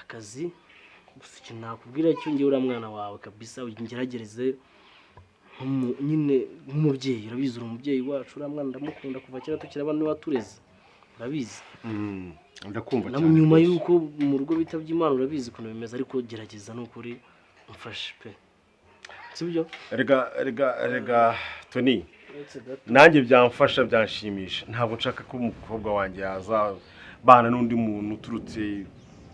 Akazi gusa. Ikintu nakubwira cyo, ngewe uriya mwana wawe kabisa ungeragereze nyine nk'umubyeyi. Urabizi, uri umubyeyi wacu. Uriya mwana ndamukunda kuva kera tukiri abana, niwe watureze, urabizi. Ndakumva Na cyane nyuma rwose. y'uko mu rugo bitabye Imana, urabizi ukuntu bimeze, ariko gerageza ni ukuri umfashe pe, sibyo? Rega Tony, Uretse gato. nanjye byamfasha, byanshimisha. Ntabwo nshaka ko umukobwa wanjye yazabana n'undi muntu uturutse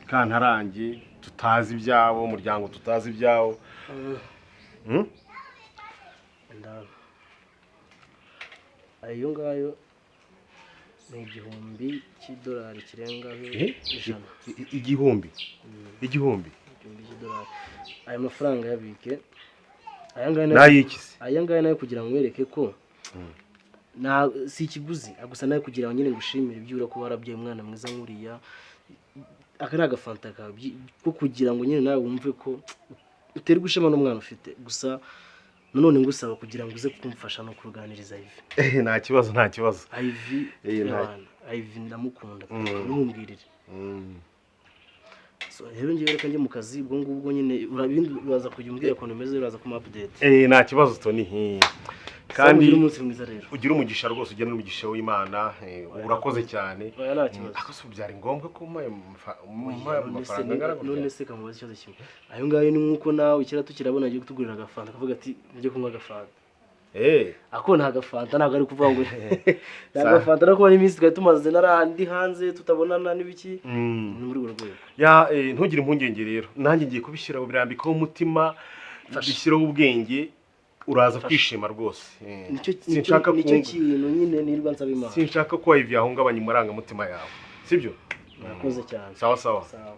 kantarange, tutazi ibyabo, umuryango tutazi ibyawo. Ayo ngayo ni 1000 cy'idolari kirengaho Eh? 100. Igihumbi, igihumbi? 1000 cy'idolari. Aya mafaranga yabike, aya ngaya nayo. N'ay'iki se? Aya ngaya nayo kugira ngo nkwereke ko nta si ikiguzi gusa, nawe kugira ngo nyine ngushimire ibyura kuba warabyaye umwana mwiza nk'uriya. Aka ni agafanta kawe ko kugira ngo nyine nawe wumve ko uterwa ishema n'umwana ufite. Gusa nanone ngusaba kugira ngo uze kumfasha no kuruganiriza Ivy. Nta kibazo, nta kibazo. Ivy, Eh, Ivy ndamukunda, ntumubwirire. So rero ngewe reka njye mu kazi. Ubwo ngubwo nyine urabindi uraza kujya umbwira ukuntu bimeze, uraza kuma update. Nta kibazo, Tony. Kandi Kandi ugire umunsi mwiza rero. ugira umugisha rwose, ugira n'umugisha w'Imana. Urakoze cyane. Oya, nta kibazo. Ariko se byari ngombwa ko umpa ayo None se mafaranga angana gutya? None se kamubaza ikibazo kimwe. Ayo ngayo ni nk'uko nawe kera tukirabona agiye kutugurira agafanta, akavuga ati njye kunywa agafanta. Ako nta gafanta, ntabwo ari ukuvuga ngo nta gafanta, no kuba n'iminsi twari tumaze narandi hanze tutabonana n'ibiki. Ni muri urwo rwego. Ya, ntugire impungenge rero, nanjye ngiye kubishyiraho, birambikaho umutima, bishyiraho ubwenge, uraza kwishima rwose. Nicyo Sinshaka nicyo kintu nyine nirwa nsaba Imana. Sinshaka ko Ivy yahungabanya amarangamutima yawe, sibyo? Murakoze cyane. Sawa sawa. Sawa.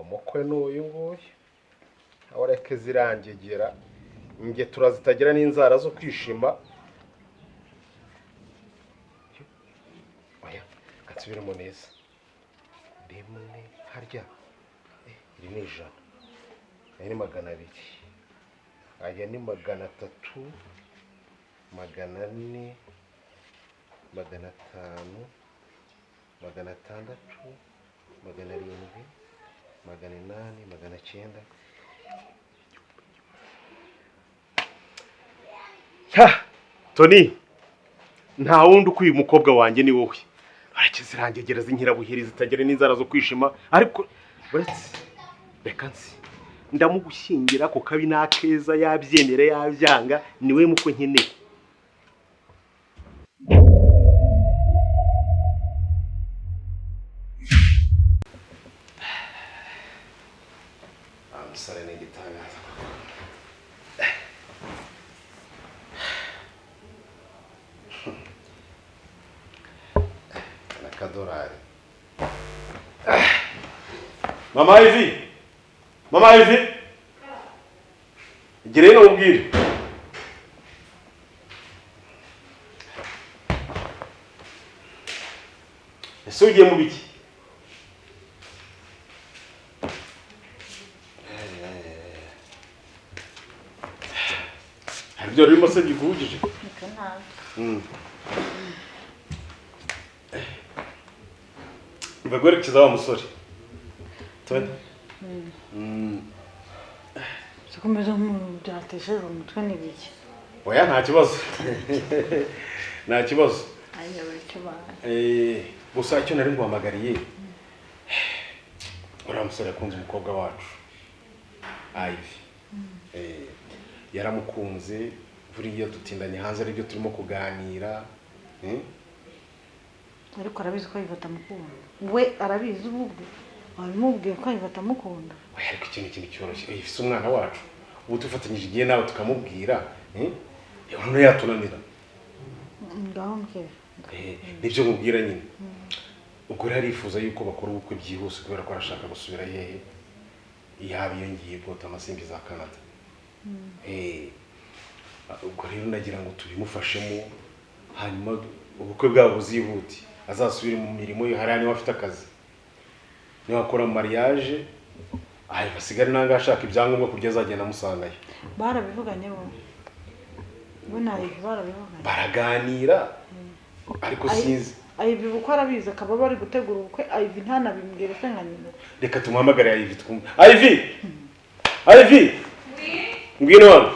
Umukwe n'uyu nguyu, aho reka zirangegera nge turazitagira n'inzara zo kwishima. Oya, kansubiremo neza. Rimwe harya, iri ni 100, aya ni 200, aya ni 300, 400, 500, 600, 700, 800, 900. Ha! Tony, nta wundi ukwiye umukobwa wanjye, ni wowe. Ariko zirangegera z'inkirabuheri zitagira n'inzara zo kwishima, ariko uretse reka nsi ndamugushyingira ku kabi n'akeza, yabyemera yabyanga, ni we mukwe nkeneye. Umusore ni igitangaza. N'akadorari. Mama Ivy, Mama Ivy, gira hino ubwire. Ese ugiye mu biki? Hari ibyo urimo se biguhugije? Reka, ntabwo. Mva guherekeza wa musore Tony. Siko umeze nk'umuntu byatesheje umutwe n'ibiki? Oya, nta kibazo, nta kibazo. Nanjye buri icyo baye. Gusa icyo nari nguhamagariye, uriya musore yakunze umukobwa wacu Ivy. Yaramukunze. Buriya dutindanye hanze aribyo turimo kuganira. Ariko arabizi ko Ivy atamukunda? We arabizi ubu ubwe? Wabimubwiye ko Ivy atamukunda? Oya, ariko ikintu cyoroshye. Ifise umwana wacu, ubu dufatanyije igihe nawe tukamubwira, urabona yatunanira? Ngaho mbwira. Nibyo mubwira nyine. Ubwo rero arifuza yuko bakora ubukwe byihuse, kubera ko arashaka gusubira hehe, yaba iyo ngiye bwota amasimbi za Canada. Ubwo rero nagira ngo tubimufashemo. Hanyuma ubukwe bwabo buzihute, azasubire mu mirimo ye hariya niba afite akazi, niba akora mariage ayo basigare nanga ashaka ibyangombwa ku buryo azagenda amusangayo. Barabivuganye bo, we na Ivy barabivuganye. Baraganira ariko sinzi. Ivy ubukwe arabizi, akaba bari gutegura ubukwe, Ivy ntanabimbwire se nka nyina. Reka tumuhamagare Ivy twumve. Ivy, Ivy, ngwino hano.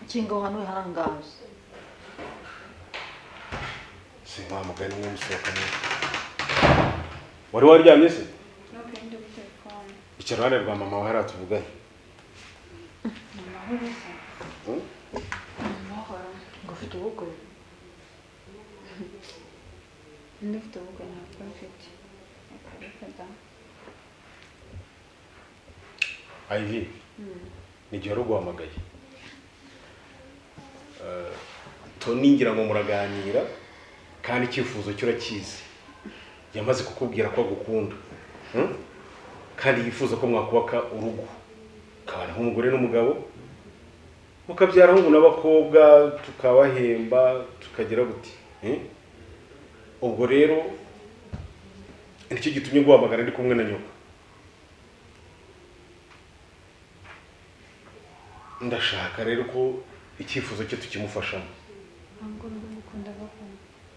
Kinga aho hantu harangaje. Si wa mugani umwe musohokanye. Wari waryamye se? Icara iruhande rwa mama wawe hariya tuvugane. Ngo ufite ubukwe? Ndufite ubukwe ntabwo mfite. Reka da. Ivy, ni igihe wari uguhamagaye. Tony ngira ngo muraganira kandi icyifuzo cyo urakizi. Yamaze kukubwira ko agukunda. Kandi yifuza ko mwakubaka urugo, ukabana nk'umugore n'umugabo, mukabyara ahungu n'abakobwa, tukabahemba, tukagira buti. Ubwo rero nicyo gitumye nguhamagara ndi kumwe na nyoko. Ndashaka rero ko icyifuzo cye tukimufashamo.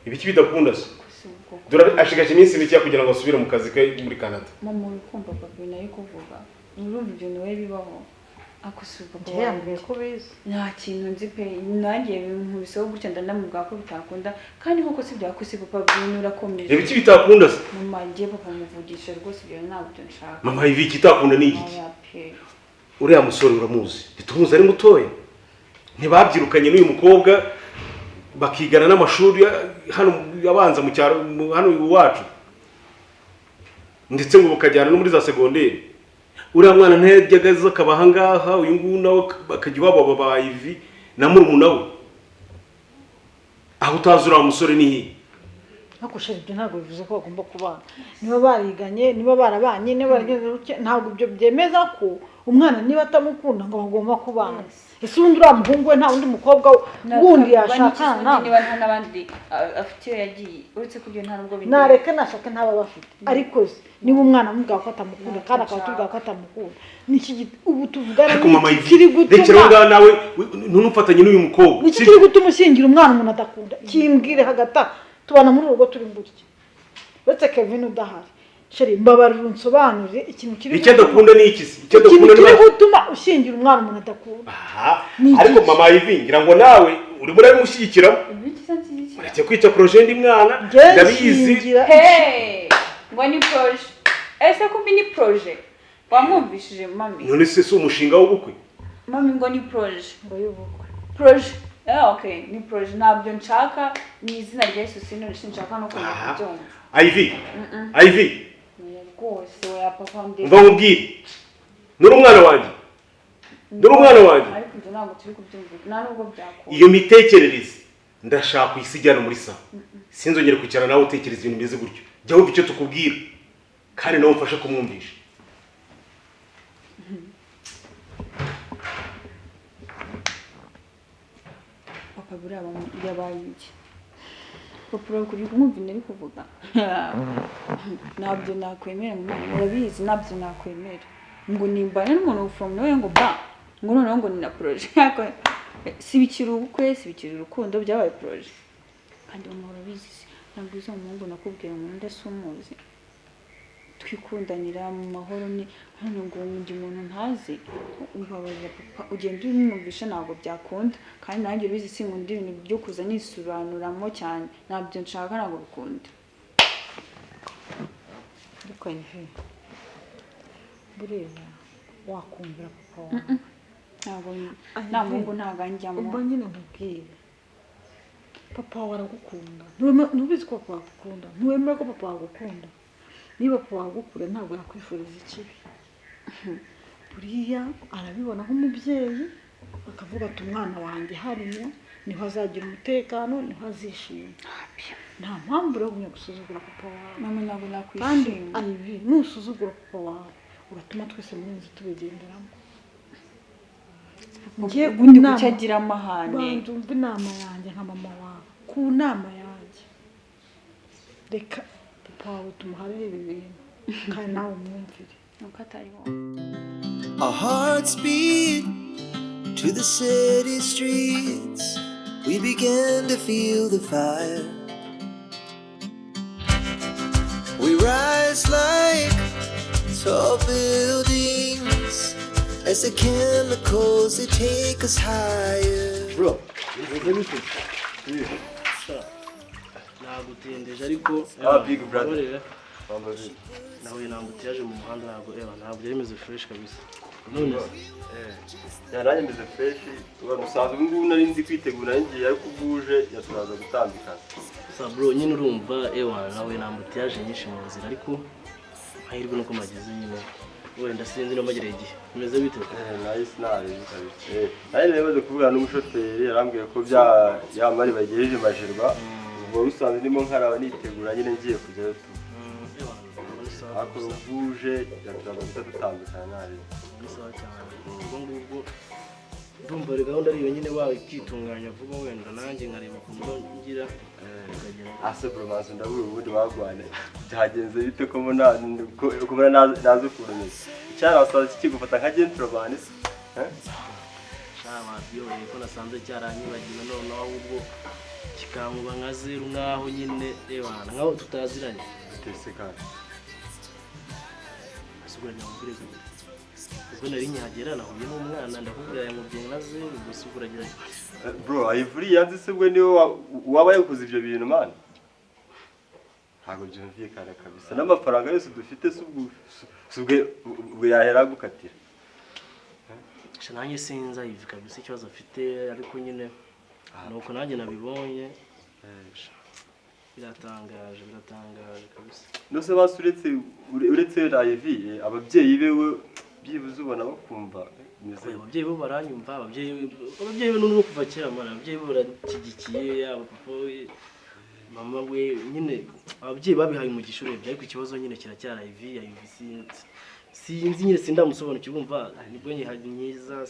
Ibiki bidakunda se? Dore ashigaje iminsi mike kugira ngo asubire mu kazi ke muri Canada. Mama uri kumva papa nayo kuvuga. Urumva ibyo nawe bibaho. Akusuba Njye yambwiye ko bizi. Nta kintu nzi pe, nanjye nkubiseho gutya ndanamubwira ko bitakunda, kandi koko si byakuse papa bintu urakomeje. Ibiki bitakunda se? Mama njye papa muvugisha rwose ibyo ntabwo nshaka. Mama ibi kitakunda ni igiki? Uriya musore uramuzi, ntitumuzi ari mutoya. Ntibabyirukanye n'uyu mukobwa bakigana n'amashuri hano abanza mu cyaro hano iwacu, ndetse ngo bakajyana no muri za segonderi. Uriya mwana ntiyajyaga aza akaba aha ngaha, uyu nguyu nawe akajya iwabo baba Ivy na murumuna we. Aho utazi uriya musore ni hehe? Ariko sheri ibyo ntabwo bivuze ko bagomba kubana. Niba bariganye, niba barabanye, niba barageze gutya, ntabwo ibyo byemeza ko umwana niba atamukunda ngo bagomba kubana. Ese ubundi uriya muhungu we nta wundi mukobwa wundi yashakana nawe? Niba nta n'abandi afite iyo yagiye, uretse ko ibyo nta nubwo bindeba. Nareke nashake ntaba bafite. Ariko niba umwana amubwira ko atamukunda kandi akaba atubwira ko atamukunda, niki ubu tuvugana n'iki kiri gutuma nawe ntunufatanye n'uyu mukobwa? Niki kiri gutuma ushyingira umwana umuntu adakunda? Kimbwire hagati tubana muri urugo turi gutya, uretse Kevin udahari. Sheri mbabarira unsobanurire ikintu kiri icyo adakunda ni iki se? Icyo adakunda ni gutuma ushyingira umwana umuntu adakunda. Ariko mama Ivy ngira ngo nawe urimo urabimushyigikira. Uretse kwica projet ndi mwana ndabizi. Hey, ngo ni projet. Ese kumbi ni projet? Wamwumvishije mami? None se si umushinga w'ubukwe? Mami ngo ni projet. Ngo y'ubukwe. Projet. Okay, ni projet ntabyo nshaka ni izina rya Yesu sinshaka no kumva kubyumva. Ivy. Ivy. Rwose oya papa ndi. Umva nkubwire. Nuri umwana wanjye. Nuri umwana wanjye. Ariko ibyo ntabwo turi kubyumva. Nta nubwo byakunda. Iyo mitekerereze ndashaka kuyisijyana muri sa. Sinzongere kwicara nawe utekereza ibintu bimeze gutyo. Jya wumva icyo tukubwira. Kandi nawe umfashe kumwumvisha. Papa buriya yabaye iki? Papa uri kumwumva ibintu ari kuvuga? Ntabyo nakwemera mama, urabizi ntabyo nakwemera. Ngo nimbane n'umuntu from nowhere ngo ba, ngo noneho ngo ni na projet. Si bikiri ubukwe, si bikiri urukundo, byabaye projet. Kandi mama urabizi ntabwo uzi umuhungu nakubwiye ngo ndetse umuzi. Twikundanira mu mahoro ni hano ngo undi muntu ntazi umbabarira papa ugenda ubimwumvisha ntabwo byakunda. Kandi nanjye ubizi sinkunda ibintu byo kuza nisubanuramo cyane, ntabyo nshaka ntabwo bikunda. Ariko Ivy buriya wakumvira papa wawe? Ntabwo nta muhungu ntabwo anjyamo. Ubwo nyine nkubwire papa wawe aragukunda, ntubizi ko papa agukunda, ntiwemera ko papa agukunda. Niba papa wagukunda ntabwo yakwifuriza ikibi. Buriya arabibona nk'umubyeyi akavuga ati umwana wanjye hariya niho azagira umutekano, niho azishima. Nta mpamvu rero yo gusuzugura papa wawe. Mama ntabwo nakwishima. Kandi Ivy nusuzugura papa wawe uratuma twese muri inzu tubigenderamo. Ngiye ku Ubundi nama. kuki agira amahane? Banza umve inama yanjye nka mama wawe, ku nama yanjye, reka papa wawe tumuharire ibi bintu kandi nawe umwumvire. Nuko atari wowe. Our hearts beat to the city streets. We began to feel the fire. We rise like tall buildings as the chemicals, they take us higher. Bro, bimeze bite? Nagutindeje ariko. Ah, big brother. Mbabarira. Nahuye na embouteillage mu muhanda, ntabwo eba, ntabwo byari bimeze fresh kabisa. None se? Ya, nanjye meze fresh. Ubusanzwe ubu ngubu nari ndi kwitegura ngiye, ariko ubwo uje yaturaza gutambikana. Sa bro, nyine urumva, ewa, nahuye na embouteillage nyinshi mu nzira, ariko amahirwe nuko mageze nyine. Wenda sinzi no magereye igihe. Bimeze bite? Nice, nabi kabisa. Nanjye nari maze kuvugana n'umushoferi, yarambwiye ko bya ya mari bagejeje Majerwa. Ubwo rusanzwe ndimo nkaraba nitegura nyine ngiye kujyayo tu. Ewa, ni sawa. Ariko ubwo uje yaturaza guhita dutandukana nabi. Ni sawa cyane. Ubwo ngubwo ndumva ari gahunda ari yonyine wakitunganya vuba, wenda nanjye nkareba ukuntu ngira tukagera. Ase bromance, ndabura ubundi wagwane. Byagenze bite ko mbona nazi ukuntu meze? Icyarasaza kikigufata nka gentleman se? Eh? Sha, babyoye ko nasanze cyaranyibagiwe, noneho ahubwo kikankuba nka zeru, nkaho nyine ebana nkaho tutaziranye. Bitese kandi. Ese uragira ngo ubwire gute? Ubwo nari nkihagera nahuye n'umwana, ndakubwira yamubwiye nka zeru gusa, ubwo uragira Bro, ayivuri yanze se, ubwo niwe waba yakoze ibyo bintu man? Ntabwo byumvikana kabisa. N'amafaranga yose dufite se, ubwo yahera agukatira? Sha, nanjye sinzi ayivi kabisa ikibazo afite, ariko nyine nuko nanjye nabibonye biratangaje, biratangaje kabisa. Nose basi uretse Ivy, ababyeyi be we byibuze ubona bakumva bimeze? Oya, ababyeyi bo baranyumva, ababyeyi be n'ubu kuva kera mana, ababyeyi bo barashyigikiye, yaba papa we, mama we, nyine ababyeyi babihaye umugisha urebye, ariko ikibazo nyine kiracyari Ivy. Ivy sinzi nyine, sindamusobanukirwa, umva nibwo nyiza,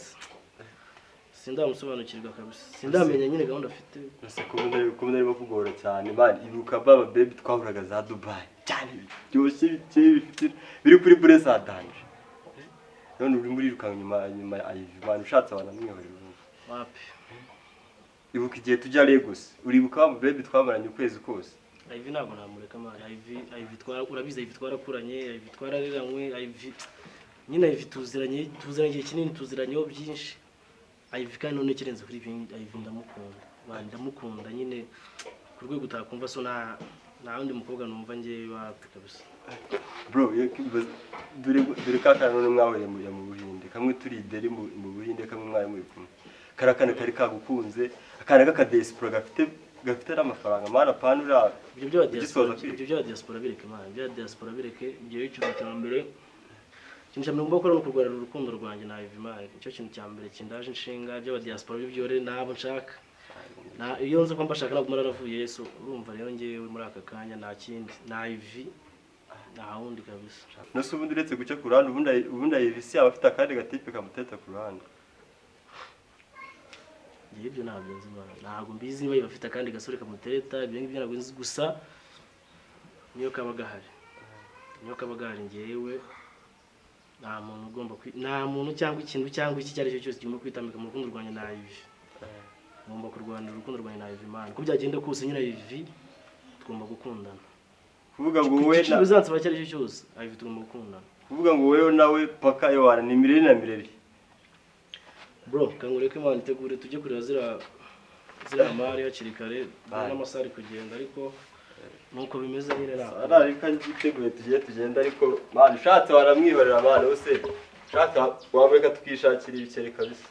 sindamusobanukirwa kabisa, sindamenya nyine gahunda afite. Ese ko mbona arimo kugora cyane man? Ibuka baba baby twahuraga za Dubai cyane, biryoshye, bikeye, bifite biri kuri bure za danger, none urimo urirukanka nyuma ya Ivy man. Ushatse wanamwihorera ubu. Wapi. Ibuka igihe tujya Lagos, uribuka wa baby twamaranye ukwezi kose? Ivy ntabwo namureka man. Ivy twara, urabizi, Ivy twarakuranye, Ivy twarareranywe, Ivy nyine, Ivy tuziranye igihe kinini, tuziranyeho byinshi Ivy. Kandi none ikirenze kuri ibyo, Ivy ndamukunda man, ndamukunda nyine ku rwego utakumva, so nta wundi mukobwa numva njye, wapi kabisa. Bro, dore ka kana none mwahuriye mu Buhinde, kamwe turi ideri mu Buhinde, kamwe mwari muri kumwe, kariya kana kari kagukunze, akana k'akadiaspora gafite n'amafaranga mana, apana uriya. Ibyo bya diaspora. Ugisoza kwiga. Ibyo bya diaspora bireke man, ibya diaspora bireke. Ngewe ikintu cya mbere ngomba gukora ni ukurwanira urukundo rwanjye na Ivy man. Nicyo kintu cya mbere kindaje inshinga. By'aba diaspora byo byore, nabo nshaka na iyo nzi ko mbashaka ntabwo naravuye. So urumva rero, ngewe muri aka kanya nta kindi, na Ivy, nta wundi kabisa. Nose ubundi uretse guca ku ruhande, ubundi Ivy si yaba afite akandi gatipe kamuteta ku ruhande? Ngewe ibyo ntabyo nzi man, ntabwo mbizi niba afite akandi gasore kamutereta, ibyo ngibyo ntabwo nzi. Gusa niyo kaba gahari, ngewe nta muntu cyangwa ikintu cyangwa iki icyo ari cyo cyose kigomba kwitambika mu rukundo rwanjye na Ivy. Ngomba kurwanira urukundo rwanjye na Ivy man, uko byagenda kose nyine Ivy tugomba gukundana. Kuvuga ngo wowe Igiciro bizansaba icyo ari cyo cyose, Ivy tugomba gukundana. Kuvuga ngo wowe nawe paka ewana ni mireri na mireri. Bro, kangureke Imana itegure tujye kureba ziriya mari hakiri kare. Bye. N'amasaha ari kugenda, ariko nuko bimeze nyine ntabwo. Ariko yiteguye tugiye tugenda, ariko man, ushatse waramwibarira man, use ushaka wamureka tukishakira ibikeri kabisa,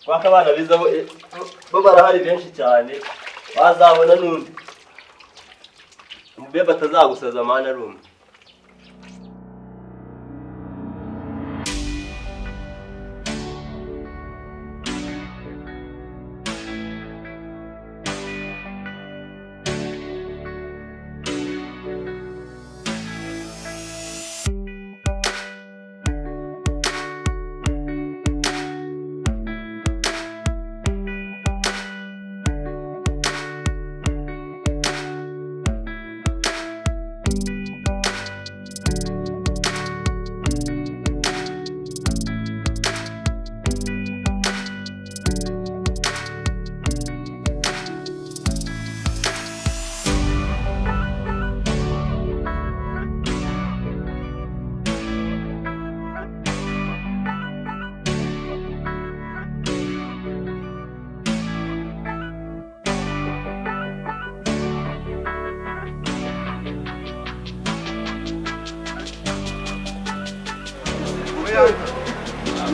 kwaka abana biza bo barahari benshi cyane, bazabona n'undi umubebe atazagusaza man, ari umwe.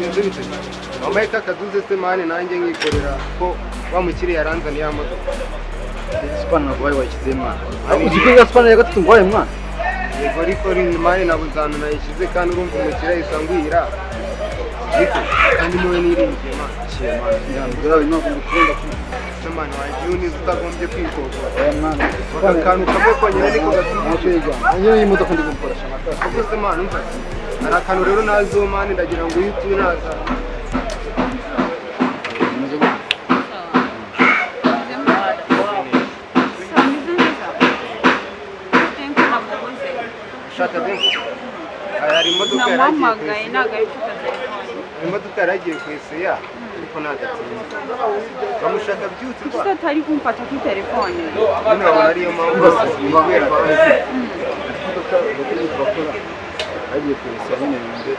Bimeze bite? Wambaye kakaduze se man, nanjye nkikorera ko wa mukiriya yaranzaniye ya modoka. Sipana ntabwo wari wayishyize, mwana. Uzi ko iyo sipana ya gatatu ngwaye, mwana? Yego, ariko man, nabuze ahantu nayishyize, kandi urumva umukiriya yahise angwira. Ariko kandi niwe niringiye, man. Se man, wagiye uniza utagombye kwikokora? Oya mwana. Aka kantu kamwe konyine niko gatuma. Nanjye iyi modoka ndi gukoresha amatara. Ubwo se man, umva, hari akantu rero nazo, man, ndagira ngo uhite unaza. Bimeze gute? Meze neza. Thank you, namubuze. Shaka denko, hari imodoka yari agiye Namuhamagaye kwesiya. Ntabwo ari gufata telefone. Hari imodoka yari agiye kweseya, ariko nagatinze bamushaka byihutirwa. Kuki atari kumfata kuri telefone? Nyine wabona ariyo mpamvu, kubera akazi. Imodoka bakoze turakora, bagiye kuyesa nyine yumve.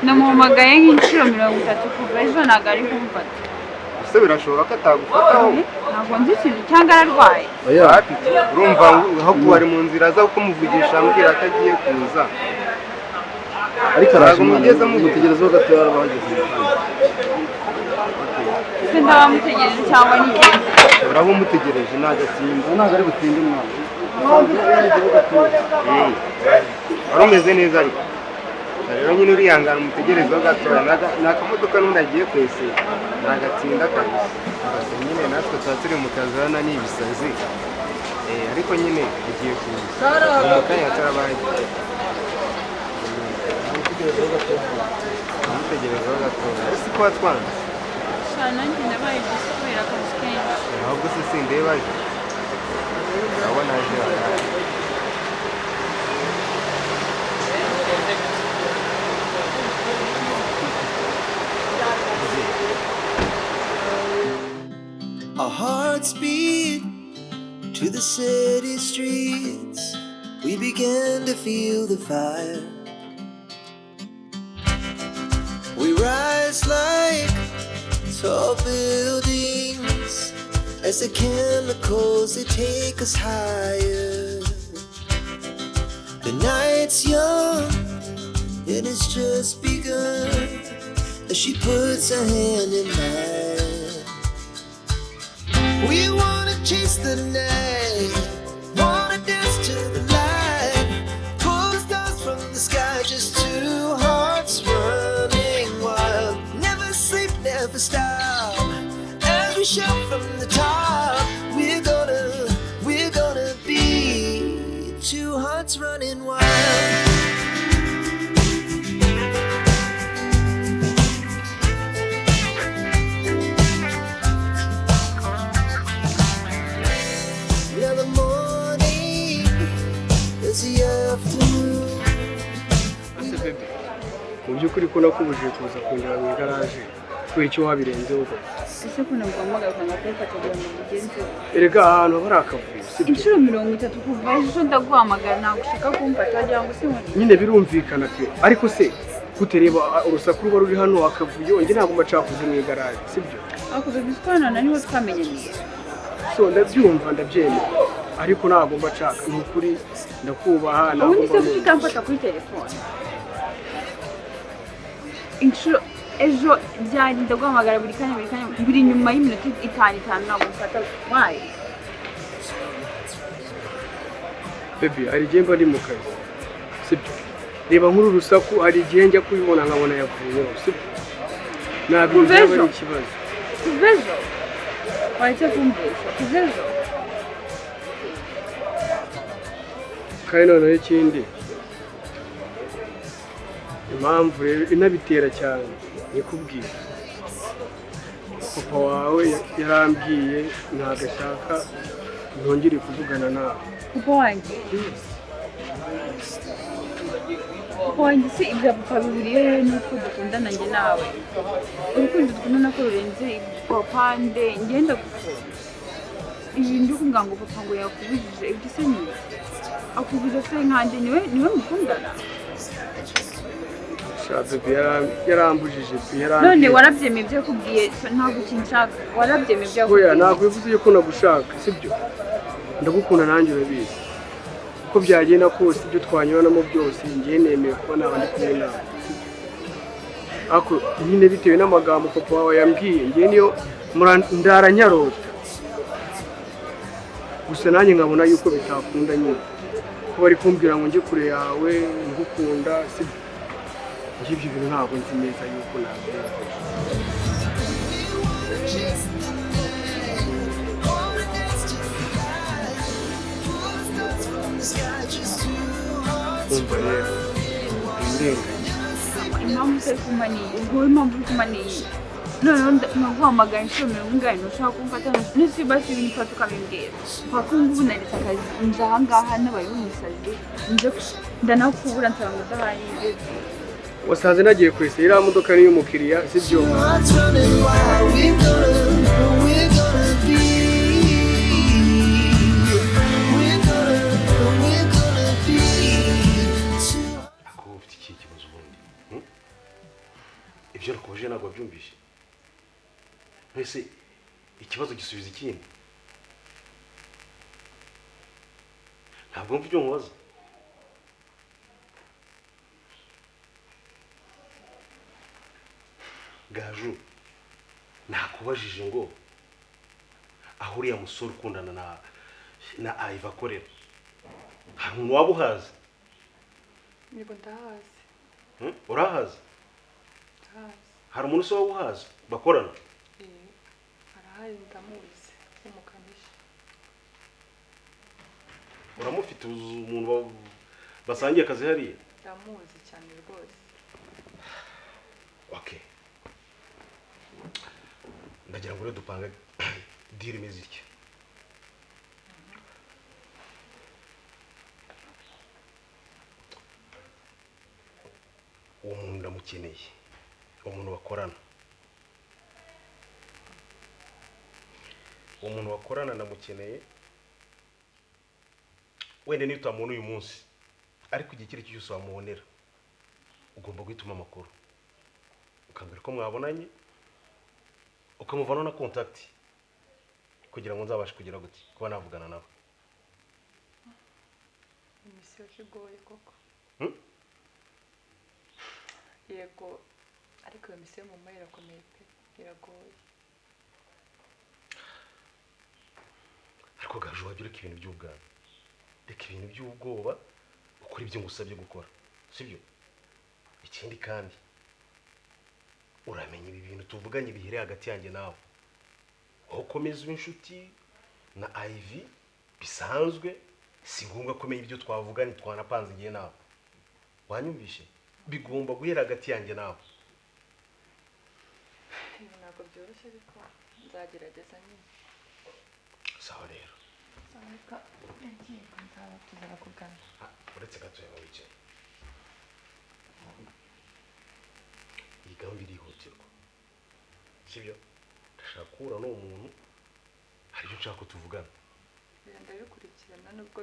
Namuhamagaye nk'inshuro 30 kuva ejo, ntabwo ari kumfata. Ese birashoboka ko atagufataho? Ntabwo nzi ikintu, cyangwa ararwaye. Oya. Hafi urumva aho kuba ari mu nzira, aza kumuvugisha ambwira ko agiye kuza. Ariko araje. Ntabwo Mwana, mugeze muhuye. mutegerezeho gato, yarabahageze mu kanya. Se ndaba mutegereje cyangwa nigende? Uraba umutegereje, nagatinda. Ubu ntabwo ari butinde, mwana. Yagezeho gatoya. Wari umeze neza, ariko rero nyine urihangana umutegerezeho gatoya. Ni akamodoka n'ubundi agiye kwesera, nagatinda kabisa. Gusa nyine natwe tuba turi mu kazi, urabona ni ibisazi. Ariko nyine agiye kuza ni mu kanya, turabagiye umutegerezeho gatoya. Ese ko watwanze? Sha, nanjye nabaye busy kubera akazi kenshi. Ahubwo se sindeba aje? Urabona aje wallahi. Our hearts beat to the city streets. We began to feel the fire. We rise like tall buildings as the chemicals, they take us higher. The night's young and it's just begun as she puts her hand in mine. We wanna chase the night, wanna dance to the light, pull the stars from the sky, just two hearts running wild. Never sleep, never stop. As we shout from the top, we're gonna be two hearts running wild. Now the morning is the afternoon. Ese baby, mu by'ukuri ko nakubujije kuza kundeba mu igaraje, kubera icyo wabirenzeho koko? Ese ko naguhamagaye ukanga kuyifata kugira ngo bigenze? Erega ahantu haba hari akavuyo, sibyo? Inshuro 30 kuva ejo ndaguhamagara, ntabwo ushaka kumfata, wagira ngo sinkoni. Nyine birumvikana pe, ariko se kutereba urusaku ruba ruri hano, akavuyo, njye ntabwo mba nshaka kuza mu igaraje, sibyo? Ariko baby, ko hano niho twamenyaniye. So ndabyumva, ndabyemera, ariko ntabwo mba nshaka, ni ukuri ndakubaha, ntabwo Ubundi mba se kuki utamfata kuri telefone? Inshuro ejo byari ndaguhamagara buri kanya, buri kanya, buri nyuma y'iminota itanu itanu, ntabwo mfata, why? Baby, hari igihe mba ndi mu kazi, sibyo? Reba nk'uru rusaku, hari igihe njya kubibona nkabona yavuyeho, sibyo? Ntabwo Kuva byaba ari ejo? ikibazo. Kuva ejo waretse kumbeshya, kuva ejo. Kandi noneho ikindi, impamvu rero inabitera cyane, nikubwira, papa wawe yarambwiye ntabwo ashaka ntongere kuvugana nawe. Papa wanjye? Papa wanjye se, ibya papa bihuriye hehe n'uko dukundana njye nawe? Urukundo dukundana ko rurenze papa nde? Ngenda gukunda ibi ndi kumbwira ngo papa ngo yakubujije, ibyo se ni iki? Akubuza se nkanjye? Niwe mukundana? Sha baby, yarambujije pe, None yarambwiye. warabyemeye ibyo yakubwiye? Ntabwo ukinshaka, warabyemeye ibyo Oya. yakubwiye? Ntabwo bivuze yuko nagushaka, sibyo? Ndagukunda nanjye urabizi. Uko byagenda kose, ibyo twanyuranamo byose, njye nemeye kuba naba ndi kumwe nawe, sibyo? Ariko nyine bitewe n'amagambo papa wawe yambwiye, ngewe niyo ndaranyarota. Gusa nanjye nkabona yuko bitakunda nyine. Ko bari kumbwira ngo njye kure yawe ngukunda, sibyo? Njye ibyo bintu ntabwo nzi neza yuko nabyemera. Umva rero, indenganya. Impamvu utari kumaniye, ubwo impamvu uri kumaniye. Noneho nkaguhamagara inshuro 40 ntushaka kumfata, nusiba si ibintu ufata ukabimbwira. Mpaka ubu ngubu naretse akazi, nje aha ngaha nabaye umusazi, nje ndanakubura nsanga udahari. Wasanze nagiye kwesa iriya modoka ni iy'umukiriya, sibyo? Hearts running wild. We're gonna be. We're gonna be two. Ako ufite ikihe kibazo ubundi? Ibyo nakubajije ntabwo wabyumvise. Mbese ikibazo gisubiza ikindi? Ntabwo mva ibyo nkubaza. Gaju, nakubajije ngo aho uriya musore ukundana na Iva akorera, hari umuntu waba uhazi? Yego ndahazi. Urahazi? Ndahazi. Hari umuntu se waba uhazi bakorana? Arahari ndamuzi, w'umukanishi. Uramufite umuntu basangiye akazi hariya? Ndamuzi cyane rwose. Okay. Ndagira ngo rero dupange deal imeze itya. Uwo muntu ndamukeneye, uwo muntu bakorana, uwo muntu bakorana ndamukeneye. Wenda niyo utamubona uyu munsi, ariko igihe icyo ari cyo cyose wamubonera ugomba guhitamo amakuru, ukambwira ko mwabonanye, ukamuvanaho na contact kugira ngo nzabashe kugira gute kuba navugana nawe. Imisiyo igoye koko. Yego, ariko iyo misiyo mu mayi irakomeye pe, iragoye. Ariko Gaju, wajya ureka ibintu by'ubwana, reka ibintu by'ubwoba, ukora ibyo ngusabye gukora, sibyo? Ikindi kandi uramenya ibi bintu tuvuganye bihere hagati yanjye nawe. Wowe ukomeza ube inshuti na Ivy bisanzwe, si ngombwa ko umenya ibyo twavuganye twanapanze igihe nawe. Wanyumvishe? Bigomba guhera hagati yanjye nawe. Ibi ntabwo byoroshye ariko nzagerageza nyine. Sawa rero. Reka yagiye nzaba tuzakugana. Uretse gato yawe wicaye. Iyi gahunda irihutirwa, sibyo? Ndashaka guhura n'uwo muntu, hari ibyo nshaka ko tuvugana. Ndabikurikirana nubwo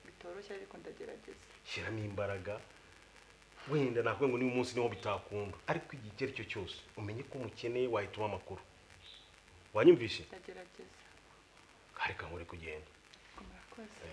bitoroshye ariko ndagerageza. Shyiramo imbaraga, wenda nakubwiye ngo niba umunsi niho bitakunda, ariko igihe icyo ari cyo cyose umenye ko umukeneye wahitamo amakuru. Wanyumvishe? Ndagerageza. Reka nkore kugenda. Murakoze.